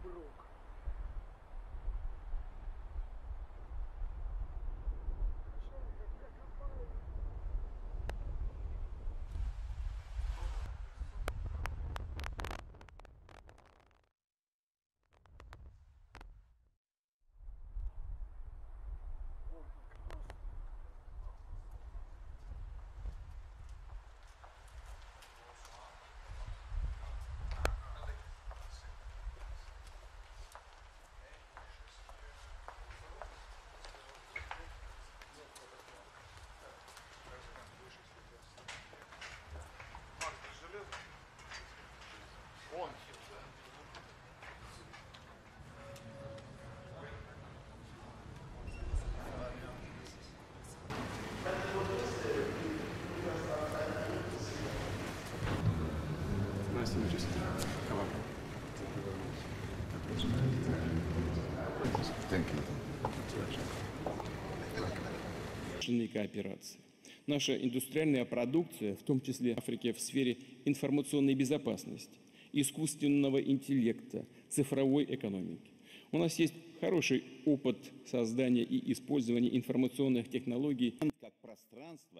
Брук. Nice to meet you. Come on. Thank you very much. Thank you. Кооперации. Наша индустриальная продукция, в том числе в Африке, в сфере информационной безопасности, искусственного интеллекта, цифровой экономики. У нас есть хороший опыт создания и использования информационных технологий как пространство.